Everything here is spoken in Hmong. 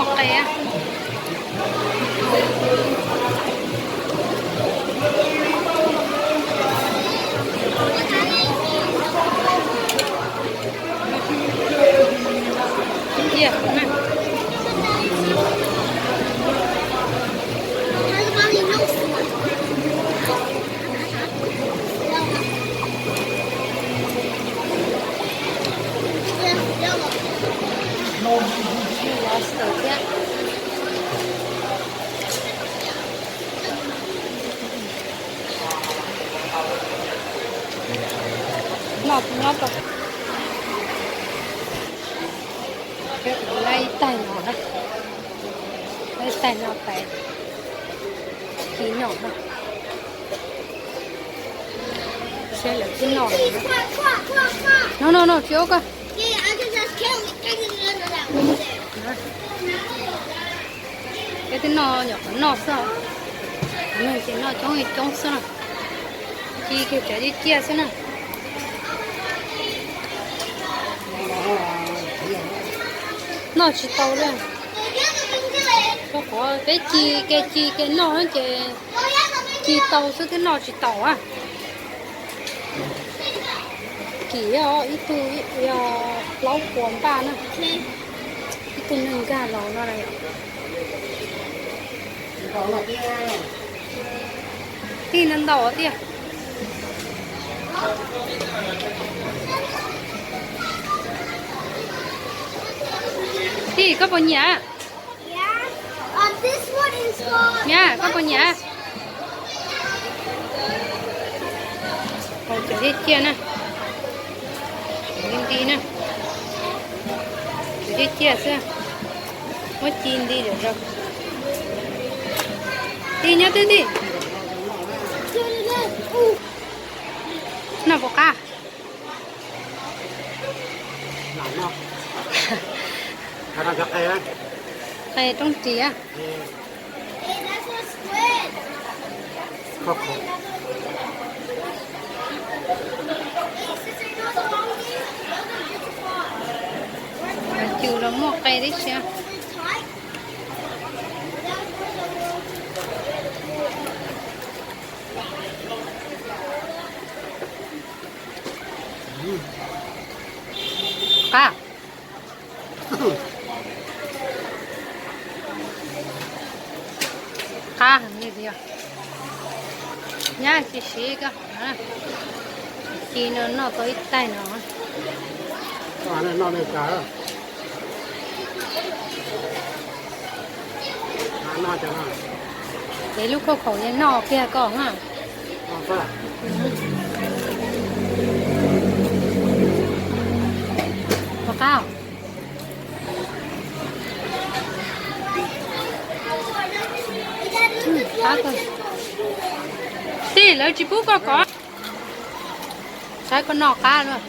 Qe. Noj nyob rau, peb kuv laib ib taig no na, laib ib taig no pais ci noj na. Saib lawv twb noj. No no no, tsis ua koj. Peb twb noj nyuam qhuav noj xwb, neeg ces noj coob coob xwb na. Ci kiag cov ciaj ciaj xwb na. Noj tsis tau li. Rau qhov peb ci ke ci ke noj ces ci tau xwb twb noj tsis tau a. Kim ib tug plaub puas npaj na, ib tug neeg nkag los no na. Tij ntau ntau tiag. Tij, koj puas nyiam? Nyab, koj puas nyiam? Hau cov ciaj ciaj na, cov li nti na, cov ciaj ciaj xwb, muab ci nti zom zaws. Tij, nyob twb tij. Noj puas qab? Qe roob ris. Cws los muaj qe tib si. Qab. Qab heev li tiag. Nyab tsis siv koj. Ci no noj tau ib taig no. Ces lub khaub khaum yeej noj kiag koj na. Puas qab? Tij, lawv tsis pub koj kov. Saib koj noj qab luaj.